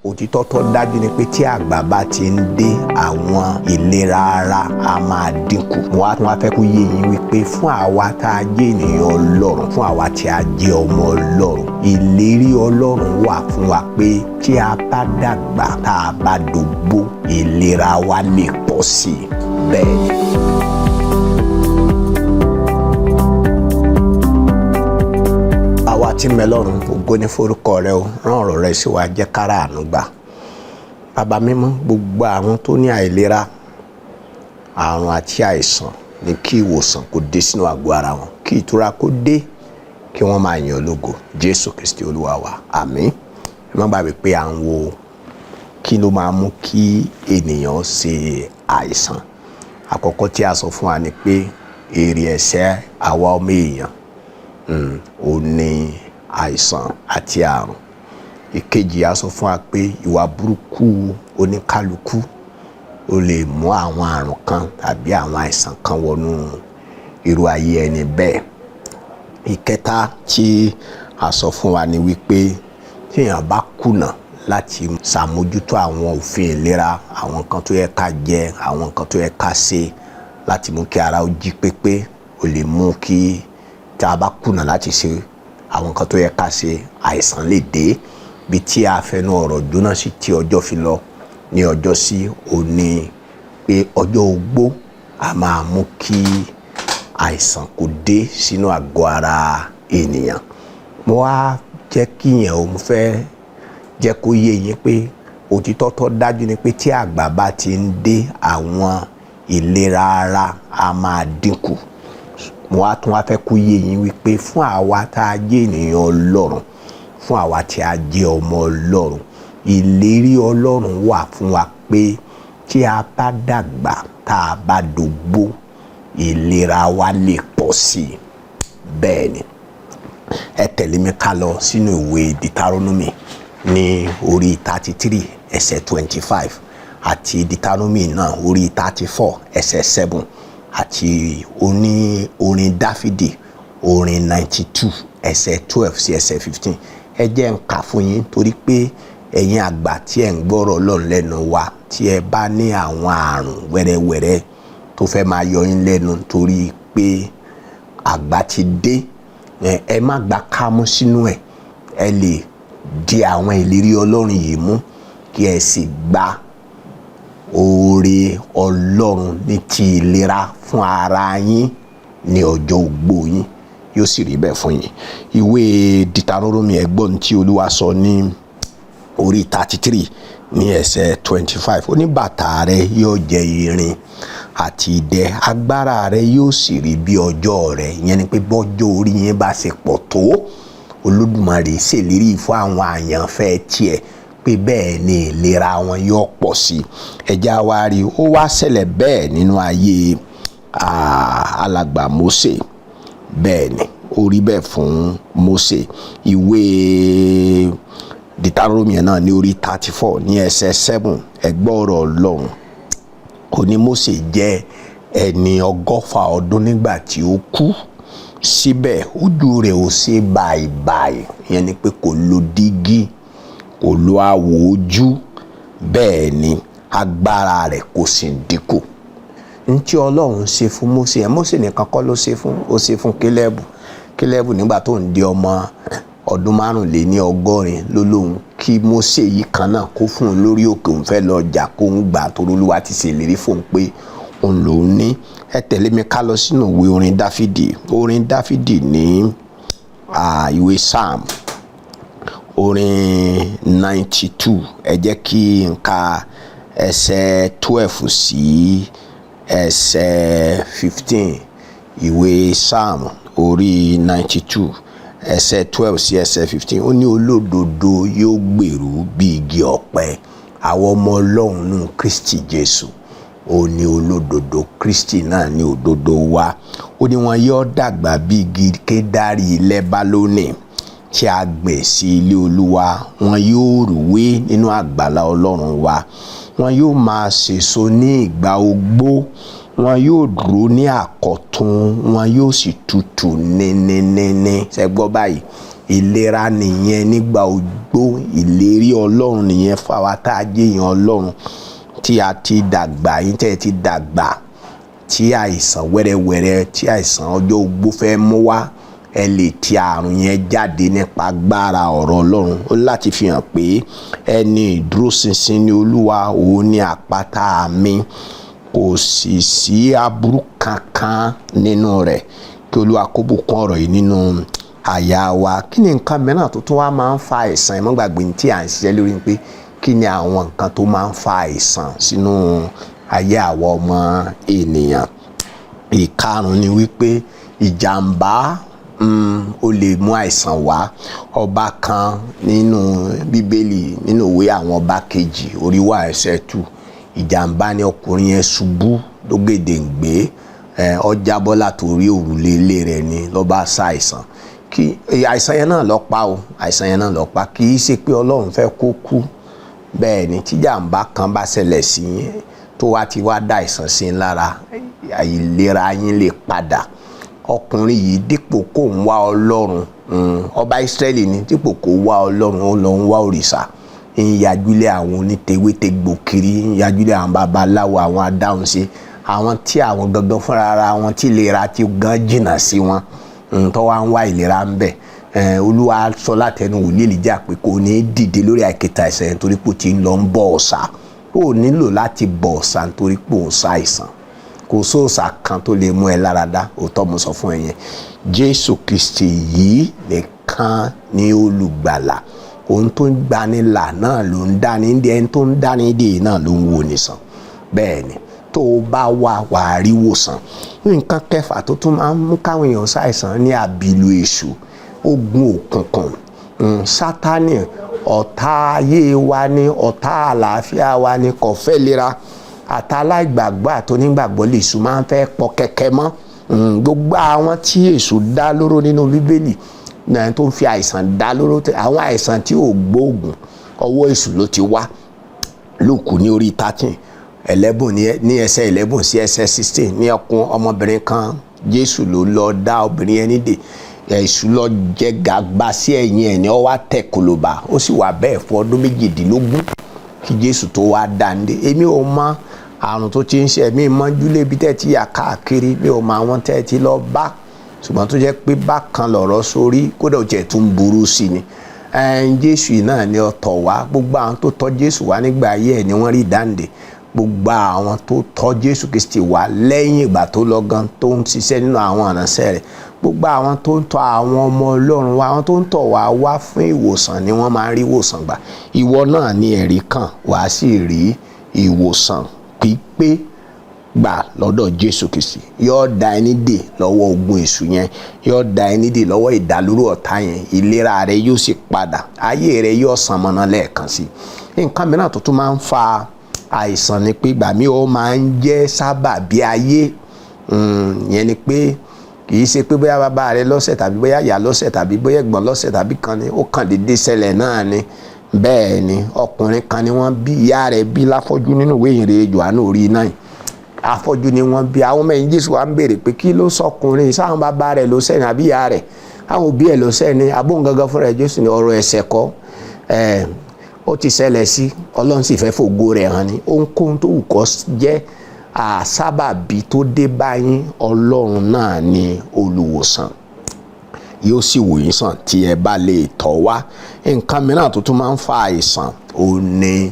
Òtítọ́ tó dájú ni pé tí àgbà bá ti ń dé, àwọn ìlera ara a máa dínkù. Wọ́n á tún wá fẹ́ kó yé yín wípé fún àwa tá a jẹ́ ènìyàn Ọlọ́run, fún àwa tí a jẹ́ ọmọ Ọlọ́run, ìlérí Ọlọ́run wà fún wa pé tí a bá dàgbà, tá a bá dògbó, ìlera wa lè pọ̀ sí i bẹ́ẹ̀ ni. Àwa tí ń bẹ lọ́run, ògo ní forúkọ rẹ o. Rán ọ̀rọ̀ rẹ sí wa, jẹ́ kára àánú gbà. Bàbá mímọ́, gbogbo àwọn tó ní àìlera, àrùn àti àìsàn, ní kí ìwòsàn kó dé sínú àgọ́ ara wọn, kí ìtura kó dé, kí wọ́n máa yìn ológo. Jésù Kristi Olúwa wa, àmín. Ẹ má gbàgbé pé à ń wo kí ló máa mú kí ènìyàn ṣe àìsàn. Àkọ́kọ́ tí a sọ fún wa ni pé èrè ẹ̀ṣẹ̀ àwa ọmọ èèyàn ò ní àìsàn àti àrùn. Ìkejì, a sọ fún wa pé ìwà burúkú oníkálukú ó lè mú àwọn àrùn kan tàbí àwọn àìsàn kan wọnú irú ayé ẹni bẹ́ẹ̀. Ìkẹta tí a sọ fún wa ni wípé tí èèyàn bá kùnà láti ṣàmójútó àwọn òfin ìlera, àwọn nǹkan tó yẹ ká jẹ, àwọn nǹkan tó yẹ ká ṣe láti mú kí ara ó jí pépé, ó lè mú kí tá a bá kùnà láti ṣe àwọn nǹkan tó yẹ ká ṣe, àìsàn lè dé. Bí tí a fẹnu ọ̀rọ̀ jóná sí tí ọjọ́ fi lọ ní ọjọ́ sí òní, pé ọjọ́ ogbó a máa mú kí àìsàn kó dé sínú àgọ́ ara ènìyàn. Mo wá jẹ́ kí yẹn o, mo fẹ́ jẹ́ kó yé yín pé òtítọ́ tó dájú ni pé tí àgbà bá ti ń dé, àwọn ìlera ara a máa dínkù. Mo wá tún wá fẹ́ kó yé yín wípé fún àwa tá a jẹ́ ènìyàn Ọlọ́run, fún àwa tí a jẹ́ ọmọ Ọlọ́run, ìlérí Ọlọ́run wà fún wa pé tí a bá dàgbà, tá a bá dògbó, ìlera wa lè pọ̀ sí i bẹ́ẹ̀ ni. Ẹ tẹ̀lé mi ká lọ sínú ìwé Deuteronomy ní orí 33 ẹsẹ̀ 25, àti Deuteronomy náà orí 34 ẹsẹ̀ 7, àti oní orin Dáfídì orin 92 ẹsẹ̀ 12 sí ẹsẹ̀ 15. Ẹ jẹ́ n kà fún yín, torí pé ẹ̀yin àgbà tí ẹ̀ ń gbọ́rọ̀ Ọlọ́run lẹ́nu wa, tí ẹ bá ní àwọn àrùn wẹ́rẹ́wẹ́rẹ́ tó fẹ́ máa yọ yín lẹ́nu torí pé àgbà ti dé, ẹ má gba kámú sínú ẹ̀. Ẹ lè di àwọn ìlérí Ọlọ́run yìí mú, kí ẹ sì gba oore Ọlọ́run ní ti ìlera fún ara yín ní ọjọ́ ogbó yín. Yóò sì rí bẹ́ẹ̀ fún yín. Ìwé Deuteronomy, ẹ gbọ́ tí Olúwa sọ ní orí 33 ní ẹsẹ̀ 25. Ó ní bàtà rẹ yóò jẹ́ irin àti idẹ, agbára rẹ yóò sì rí bí ọjọ́ rẹ. Ìyẹn ni pé bọ́jọ́ orí yín bá ṣe pọ̀ tó, Olódùmarè ṣèlérí fún àwọn àyànfẹ́ tiẹ̀ pé bẹ́ẹ̀ ni ìlera wọn yóò pọ̀ sí. Ẹja wa rí, ó wá ṣẹlẹ̀ bẹ́ẹ̀ nínú ayé alàgbà Mósè. Bẹ́ẹ̀ ni ó rí bẹ́ẹ̀ fún Mósè. Ìwé Deuteronomy náà ní orí 34 ní ẹsẹ̀ 7, ẹ gbọ́ ọ̀rọ̀ Ọlọ́run. Ó ní Mósè jẹ́ ẹni 120 ọdún nígbà tí ó kú, síbẹ̀ ojú rẹ̀ ò ṣe bàìbàì. Ìyẹn ni pé kò lo dígí, kò lo àwò ojú, bẹ́ẹ̀ ni agbára rẹ̀ kò sì dínkù. Ntí Ọlọ́run ṣe fún Mósè ẹ̀, Mósè nìkan kọ́ ló ṣe fún, ó ṣe fún Kélẹ́bù. Kélẹ́bù nígbà tó ń di ọmọ ọdún 85 ló lóun kí Mósè yìí kan náà kó fún un lórí òkè, òun fẹ́ lọ jà kó ń gbà, torí Olúwa ti ṣèlérí fún un pé òun lòún ní. Ẹ tẹ̀lé mi ká lọ sínú ìwé orin Dáfídì, orin Dáfídì ní ìwé Psalm orin 92. Ẹ jẹ́ kí n ka ẹsẹ̀ 12 sí ẹsẹ̀ 15. Ìwé Psalm orí 92 ẹsẹ̀ 12 sí ẹsẹ̀ 15. Ó ní olódodo yóò gbèrú bí igi ọ̀pẹ. Àwọn ọmọ Ọlọ́run nù Kristi Jésù, ó ní olódodo, Kristi náà ní òdodo wa. Ó ní wọn yóò dàgbà bí igi kédárì Lẹ́bálónì tí a gbìn sí ilé Olúwa. Wọn yóò rúwé nínú àgbàlá Ọlọ́run wa. Wọn yóò máa sèso ní ìgbà ogbó. Wọn yóò dúró ní àkọ̀tun, wọn yóò sì tutù níníníní. Ṣe gbọ́ báyìí? Ìlera nìyẹn nígbà ogbó. Ìlérí Ọlọ́run nìyẹn fún àwa tá a jẹ́yàn Ọlọ́run tí a ti dàgbà, yín tẹ́ ẹ ti dàgbà, tí àìsàn wẹ́rẹ́wẹ́rẹ́, tí àìsàn ọjọ́ ogbó fẹ́ mú wá, ẹ lè ti àrùn yẹn jáde nípa agbára ọ̀rọ̀ Ọlọ́run. Ó láti fi hàn pé ẹni ìdúróṣinṣin ní Olúwa, òun ní àpáta mi, kò sì sí aburú kankan nínú rẹ̀. Kí Olúwa kó bùkún ọ̀rọ̀ yìí nínú àyà wa. Kí ni nǹkan mìíràn tó tún wá máa ń fa àìsàn? Ẹ má gbàgbé tí à ń ṣiṣẹ́ lórí pé kí ni àwọn nǹkan tó máa ń fa àìsàn sínú ayé àwọn ọmọ ènìyàn. Ìkarùn ni wípé ìjàmbá ó lè mú àìsàn wá. Ọba kan nínú Bíbélì, nínú ìwé Àwọn Ọba Kejì orí 1 ẹsẹ̀ 2, ìjàmbá ni. Ọkùnrin yẹn ṣubú lógèdèǹgbé, ó jábọ́ látòrí òrùlé ilé rẹ̀ ni ló bá ṣàìsàn. Kí àìsàn yẹn náà lọ pa o, àìsàn yẹn náà lọ pa. Kì í ṣe pé Ọlọ́run fẹ́ kó kú. Bẹ́ẹ̀ ni, tíjàmbá kan bá ṣẹlẹ̀ sí yín tó wá ti wá dá àìsàn sí lára, ìlera yín lè padà. Ọkùnrin yìí, dípò kó ń wá Ọlọ́run, ọba Ísírẹ́lì ni, dípò kó wá Ọlọ́run, ó lọ ń wá òrìṣà, ń yajúlé àwọn onítewétegbò kiri, ń yajúlé àwọn babaláwo, àwọn adáhunṣe, àwọn tí àwọn gangan fúnra ara wọn tí ìlera ti gan jìnnà sí wọn, tó wá ń wá ìlera ń bẹ̀. Olúwa sọ látẹnu wòlíì Èlíjà pé kò ní dìde lórí àìkẹta àìsàn yẹn torí pé ó ti ń lọ ń bọ òòṣà. Ó nílò láti bọ òòṣà nítorí pé òun ṣàìsàn. Kò sóòṣà kan tó lè mú ẹ lára dá. Òótọ́ mo sọ fún ẹ yẹn. Jésù Kristi yìí nìkan ní olùgbàlà. Ohun tó ń gbani là náà ló ń dání dé, ẹni tó ń dání dé náà ló ń wo nìsan. Bẹ́ẹ̀ ni, tó o bá wà, wà á rí wòsàn. Nǹkan kẹfà tó tún máa ń mú káwọn èèyàn ṣàìsàn ní àbìlù èṣù, ogun òkùnkùn, Sátánì. Ọ̀tá ayé wa ní, ọ̀tá àlàáfíà wa ní, kò fẹ́ lera. Àtàláìgbàgbọ́ àtònígbàgbọ́ lèṣù máa ń fẹ́ pọ̀ kẹ̀kẹ́ mọ́. Gbogbo àwọn tí èṣù dá lóró nínú Bíbélì náà tó ń fi àìsàn dá lóró, àwọn àìsàn tí ò gbóògùn, ọwọ́ èṣù ló ti wá. Lúùkù ní orí 13 11, ní ẹsẹ̀ 11 sí ẹsẹ̀ 16, ní ọkùn ọmọbìnrin kan, Jésù ló lọ dá obìnrin yẹn nídè. Èṣù lọ jẹ gàba sí ẹ̀yìn ẹ̀ ní, ó wá tẹ̀ kòlòbà, ó sì wà bẹ́ẹ̀ fún ọdún 18 kí Jésù tó wá dá nídè. Èmi ò mọ àrùn tó ti ń ṣe, ẹ̀mí mọ́júlé ibi tẹ́ ti yà káàkiri, mi ò mọ àwọn tẹ́ ti lọ bá, ṣùgbọ́n tó jẹ́ pé bákan lọ̀rọ̀ sórí, kódà ó tiẹ̀ tún burú sí ni, Jésù náà ni ọ̀tọ̀ wá. Gbogbo àwọn tó tọ́ Jésù wá nígbà ayé ẹ̀ ni wọ́n rí dáǹdè. Gbogbo àwọn tó tọ́ Jésù Kristi wá lẹ́yìn ìgbà tó lọ gan, tó ń ṣiṣẹ́ nínú àwọn ìránṣẹ́ rẹ̀, gbogbo àwọn tó ń tọ́ àwọn ọmọ Ọlọ́run wá, àwọn tó ń tọ̀ wá wá fún ìwòsàn ni wọ́n máa ń rí ìwòsàn gbà. Ìwọ náà ní ẹ̀rí kan, wàá sì rí ìwòsàn pípé gbà lọ́dọ̀ Jésù Kristi. Yóò dá ẹni dè lọ́wọ́ ogun èṣù yẹn, yóò dá ẹni dè lọ́wọ́ ìdálóró ọ̀tá yẹn. Ìlera rẹ yóò sì padà, ayé rẹ yóò sàn mọ́nà lẹ́ẹ̀kan sí i. Nǹkan mìíràn tó tún máa ń fa àìsàn ni pé ìgbà míì ó máa ń jẹ́ sábàbí ayé. Yẹn ni pé kì í ṣe pé bóyá bàbá rẹ lọ́sẹ̀, tàbí bóyá ìyá lọ́sẹ̀, tàbí bóyá ẹ̀gbọ́n lọ́sẹ̀, tàbí kan ni ó kàn déédéé ṣẹlẹ̀ náà ni. Bẹ́ẹ̀ ni, ọkùnrin kan ni wọ́n bí, ìyá rẹ̀ bí láfọ́jú. Nínú ìwé ìhìnrere Jòhánù orí 9, afọ́jú ni wọ́n bí. Àwọn ọmọ ẹ̀yìn Jésù wa ń béèrè pé kí ló sọkùnrin, sáwọn bàbá rẹ̀ ló ṣẹ̀ ní, àbí ìyá rẹ̀, àwọn òbí ẹ̀ ló ṣẹ̀ ní, abóhùn gangan fúnra ẹ̀? Jésù ní ọ̀rọ̀ ẹ̀ṣẹ̀ kọ́ ẹ̀, ó ti ṣẹlẹ̀ sí, Ọlọ́run sì fẹ́ fògo rẹ̀ hàn ní. Ohunkóhun tó wù kó jẹ́ àsábàbí tó dé báyìí, Ọlọ́run náà ni olùwòsàn, yóò sì wò yín sàn tí ẹ bá lè tọ̀ wá. Nǹkan mìíràn tó tún máa ń fa àìsàn ò ní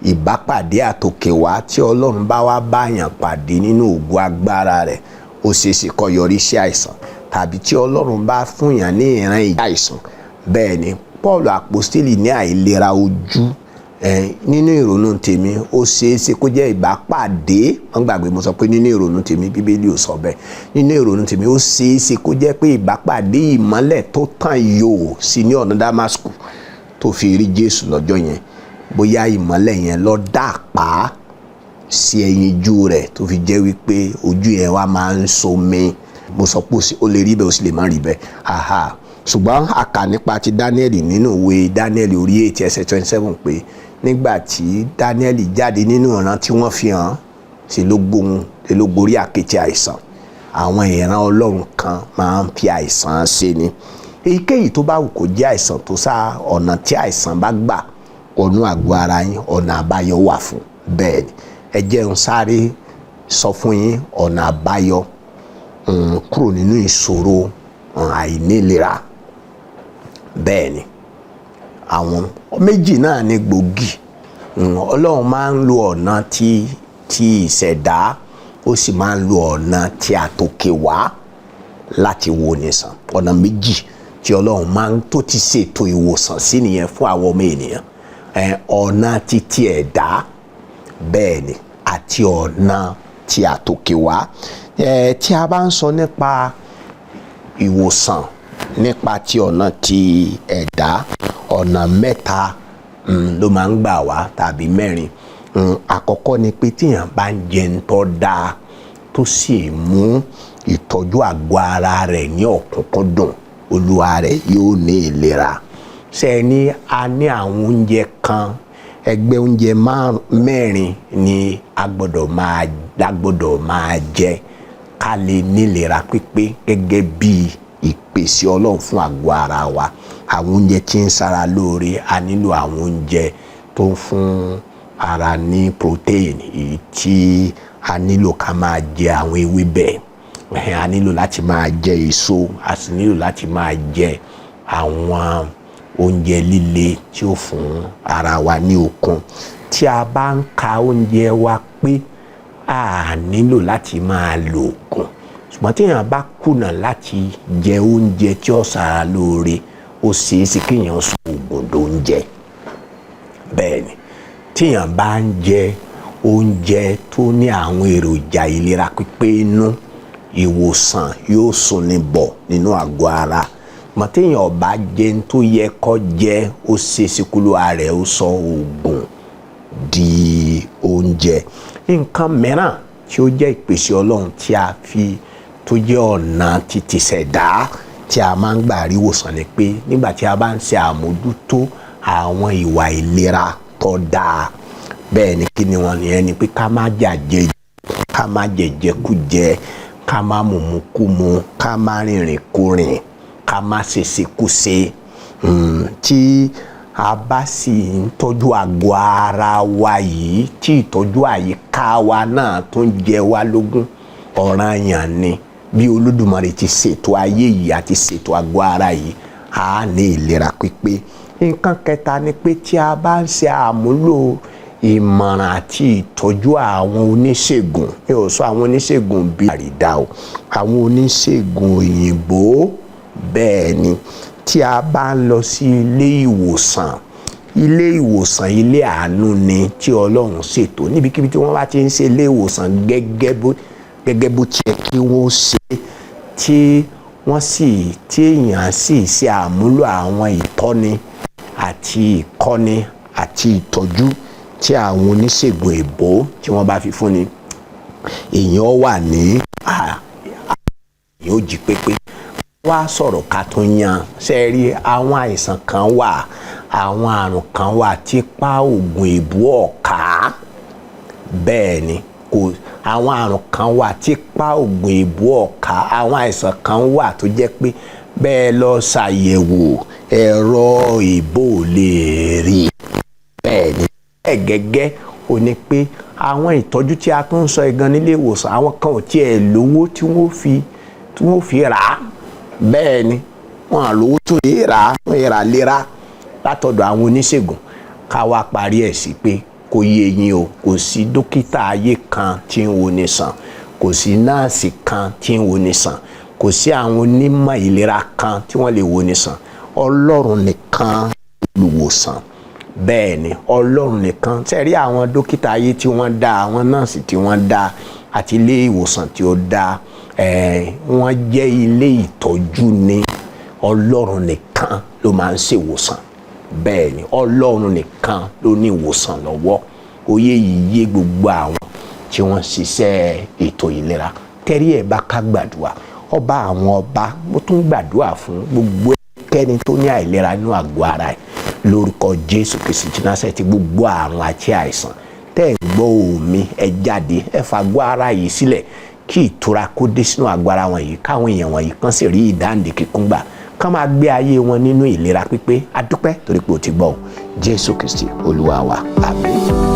ìbápàdé àtòkè wá. Tí Ọlọ́run bá wá báyàn pàdé nínú ògo agbára rẹ̀, ó ṣeé ṣe kó yọrí sí àìsàn, tàbí tí Ọlọ́run bá fúnyàn ní ìran àìsàn. Bẹ́ẹ̀ ni, Paul àpọ́stélì ní àìlera ojú. Nínú ìrònú tèmi, ó ṣeé ṣe kó jẹ́ ìbápàdé. Wọ́n gbàgbé mo sọ pé nínú ìrònú tèmi, Bíbélì ò sọ bẹ́ẹ̀. Nínú ìrònú tèmi, ó ṣeé ṣe kó jẹ́ pé ìbápàdé ìmọ́lẹ̀ tó tàn yòò sí ní ọ̀nà Damasku tó fi rí Jésù lọ́jọ́ yẹn, bóyá ìmọ́lẹ̀ yẹn lọ dà pa sí ẹyinjú rẹ̀ tó fi jẹ́ wípé ojú yẹn wá máa ń somi. Mo sọ pé ó lè rí bẹ́ẹ̀, ó sì lè má rí bẹ́ẹ̀. Aha, ṣùgbọ́n a kà nípa ti Daniel nínú ìwé Daniel orí 8 ẹsẹ̀ 27 pé nígbà tí Daniel jáde nínú ìran tí wọ́n fi hàn ṣe ló gbóhùn, ṣe ló gorí àkéte àìsàn. Àwọn ìran Ọlọ́run kan máa ń fi àìsàn ṣe ni. Èyíkéyìí tó bá wù kó jẹ́ àìsàn tó sá, ọ̀nà tí àìsàn bá gbà wọnú àgọ́ ara yín, ọ̀nà àbáyọ wà fún. Bẹ́ẹ̀ ni, ẹ jẹ́ n sáré sọ fún yín ọ̀nà àbáyọ kúrò nínú ìṣòro àìnílera. Bẹ́ẹ̀ ni, àwọn méjì náà ní gbòógì. Ọlọ́run máa ń lo ọ̀nà tí ìṣẹ̀dá, ó sì máa ń lo ọ̀nà tí àtòkè wá láti wo ni sàn. Ọ̀nà méjì tí Ọlọ́run máa ń tó ti ṣètò ìwòsàn sí nìyẹn fún àwọn ọmọ ènìyàn. Ọ̀nà títí ẹ̀dá, bẹ́ẹ̀ ni, àti ọ̀nà tí àtòkè wá. Tí a bá ń sọ nípa ìwòsàn nípa ti ọ̀nà ti ẹ̀dá, ọ̀nà mẹ́ta ló máa ń gbà wá tàbí mẹ́rin. Àkọ́kọ́ ni pé tíyàn bá ń jẹun tó dáa, tó sì mú ìtọ́jú àgọ́ ara rẹ̀ ní ọ̀kúnkúndùn, olúwa rẹ̀ yóò ní ìlera. Ṣe ni a ní àwọn oúnjẹ kan, ẹgbẹ́ oúnjẹ mẹ́rin ni a gbọ́dọ̀ máa jẹ ká lè nílera pípé gẹ́gẹ́ bí ìpèsè Ọlọ́run fún àgọ́ ara wa. Àwọn oúnjẹ tí ń ṣara lóore, a nílò àwọn oúnjẹ tó ń fún ara ní protein, èyí tí a nílò ká máa jẹ àwọn ewébẹ̀, a nílò láti máa jẹ èso, a sì nílò láti máa jẹ àwọn oúnjẹ líle tí ó fún ara wa ní okun. Tí a bá ń ka oúnjẹ wa pé, a nílò láti máa lo oògùn. Ṣùgbọ́n tí èèyàn bá kùnà láti jẹ oúnjẹ tí ó ṣara lóore, ó ṣeé ṣe kéèyàn sọ oògùn dóúnjẹ. Bẹ́ẹ̀ ni, tí èèyàn bá ń jẹ oúnjẹ tó ní àwọn èròjà ìlera pípé inú, ìwòsàn yóò súnni bọ̀ nínú àgọ́ ara. Mọ̀ téèyàn ò bá jẹ ní tó yẹ kó jẹ, ó ṣeé ṣe kólúwa rẹ̀ ó sọ oògùn di oúnjẹ. Nǹkan mìíràn tí ó jẹ́ ìpèsè Ọlọ́run tí a fi tó jẹ́ ọ̀nà títí ṣẹ̀dá tí a máa ń gbà rí ìwòsàn ni pé nígbà tí a bá ń ṣe àmójútó àwọn ìwà ìlera tó dáa. Bẹ́ẹ̀ ni, kí ni wọ́n nìyẹn? Ni pé ká má jàjẹ, ká má jẹjẹkújẹ, ká má mùmúkúmu, ká má rìnrìn kúrìn, ká má ṣèṣekúṣe. Tí a bá sì ń tọ́jú àgọ́ ara wa yìí, tí ìtọ́jú àyíká wa náà tún jẹ wá lógún, ọ̀ranyàn ni. Bí Olódùmarè ti ṣètò ayé yìí àti ṣètò àgọ́ ara yìí, a ní ìlera pípé. Nǹkan kẹta ni pé tí a bá ń ṣe àmúlò ìmọ̀ràn àti ìtọ́jú àwọn oníṣègùn. Mi ò sọ àwọn oníṣègùn bíi àrídá o, àwọn oníṣègùn òyìnbó. Bẹ́ẹ̀ ni, tí a bá ń lọ sí ilé ìwòsàn, ilé ìwòsàn ilé àánú ni tí Ọlọ́run ṣètò. Níbikíbi tí wọ́n bá ti ń ṣe ilé ìwòsàn gẹ́gẹ́ bó tiẹ̀ kí wọ́n ṣe, tí wọ́n sì tí èèyàn sì ṣe àmúlò àwọn ìtọ́ni àti ìkọ́ni àti ìtọ́jú tí àwọn oníṣègùn èbó tí wọ́n bá fi fúnni, èèyàn wà ní èèyàn ó jí pépé. Wá sọ̀rọ̀ ká tún yan ṣe rí, àwọn àìsàn kan wà, àwọn àrùn kan wà tí pa oògùn èbó ọ̀ká. Bẹ́ẹ̀ ni, kò àwọn àrùn kan wà tí pa oògùn èbó ọ̀ká. Àwọn àìsàn kan wà tó jẹ́ pé bẹ́ẹ̀ lọ ṣàyẹ̀wò, ẹ̀rọ ìbò lè rí. Bẹ́ẹ̀ ni, bẹ́ẹ̀ gẹ́gẹ́ ó ní pé àwọn ìtọ́jú tí a tún ń sọ gan nílé ìwòsàn, àwọn kan ò tiẹ̀ lówó tí wọ́n fi rà á. Bẹ́ẹ̀ ni, wọ́n á lówó tó lè rà á, wọ́n rà lera látọ̀dọ̀ àwọn oníṣègùn. Ká wá parí ẹ̀ sí pé kò yé yín o, kò sí dókítà ayé kan tí ń wo ni sàn, kò sí nọ́ọ̀sì kan tí ń wo ni sàn, kò sí àwọn onímọ̀ ìlera kan tí wọ́n lè wo ni sàn. Ọlọ́run nìkan olùwòsàn. Bẹ́ẹ̀ ni, Ọlọ́run nìkan. Ṣe rí àwọn dókítà ayé tí wọ́n dá, àwọn nọ́ọ̀sì tí wọ́n dá, àti ilé ìwòsàn tí ó dá, wọ́n jẹ́ ilé ìtọ́jú ni. Ọlọ́run nìkan ló máa ń ṣèwòsàn. Bẹ́ẹ̀ ni, Ọlọ́run nìkan ló ní ìwòsàn lọ́wọ́. Òye yìí yé gbogbo àwọn tí wọ́n ṣiṣẹ́ ètò ìlera. Tẹ́rí ẹ̀ bá ká gbàdúrà. Ọba àwọn ọba, mo tún gbàdúrà fún gbogbo ẹnikẹ́ni tó ní àìlera inú àgọ́ ara ẹ̀ lórúkọ Jésù Kristi tí Násárẹ́tì. Gbogbo àrùn àti àìsàn tẹ́ ẹ̀ ń gbọ́ omi, ẹ jáde, ẹ fàgọ́ ara yìí sílẹ̀, kí ìtura kó dé sínú àgọ́ ara wọn yìí, káwọn èèyàn wọ̀nyí kan sì rí ìdáǹdè kíkún gbà. Kán máa gbé ayé wọn nínú ìlera pípé. A dúpẹ́ torí pé o ti gbọ́ o. Jésù Kristi Olúwa wa, àmín.